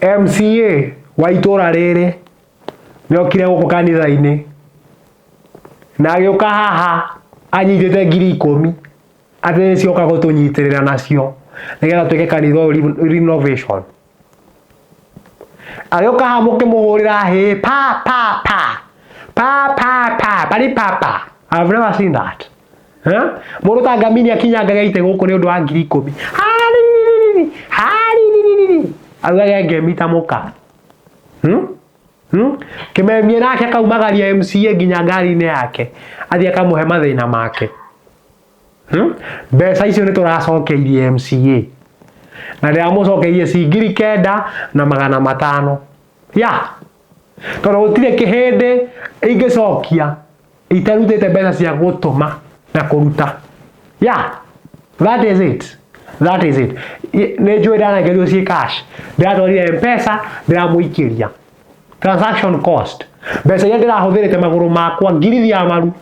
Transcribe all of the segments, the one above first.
MCA wa itũra rĩrĩ nĩokire gũkũ kanitha-inĩ na agĩũka haha anyitĩte 10,000 atĩ nĩcioka gũtũnyitĩrĩra nacio nĩgetha twĩke kanitha ũyũ renovation. Agĩũka haha mũkĩmũhũrĩra hĩ pa pa pa pa pa pa pari papa. I've never seen that. Huh? Mũndũ ta Ngamini akinyangaga itĩ gũkũ nĩ ũndũ wa 10,000. Haririri, haririri. Augage ngemi ta mũka. Hmm? Hmm? Kĩmemie nake akaumagaria MCA nginya ngari-inĩ yake athiĩ akamũhe mathĩna make. Hmm? Mbeca icio nĩ tũracokeirie MCA na ndĩramũcokeirie ci 9,500 ya tondũ gũtirĩ kĩhĩndĩ ingĩcokia itarutĩte mbeca cia gũtũma na kũruta. Yeah, that is it, that is it. Nĩ njũĩ ndanengerio ciĩ cash, ndĩratwarire Mpesa, ndĩramũikĩria transaction cost, mbeca iria ndĩrahũthĩrĩte magũrũ makwa ngirithi ya maru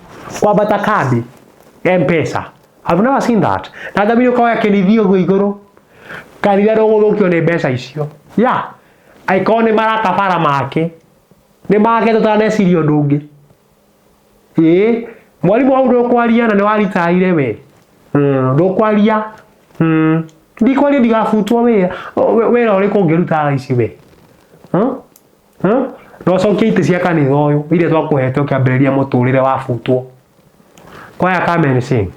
kwambata kambi Mpesa. I've never seen that. Na thamiri ũkoya kĩnithi ũguo igũrũ kanitha ndũgũthũkio nĩ mbeca icio. Yeah, angĩkorwo nĩ maraka bara make nĩ make, tũtaneciria ũndũ ũngĩ. Ĩĩ mwarimũ, hau ndũkwaria na nĩ waritaire we. Ndũkwaria. Ndikwaria ndigabutwo wĩra. Wĩra ũrĩkũ ũngĩruta thaa ici we? Hmm? Hmm? Na ũcokie itĩ cia kanitha ũyũ iria twakũhete ũkĩambĩrĩria mũtũrĩre wabutwo. Kwaya, come and sing.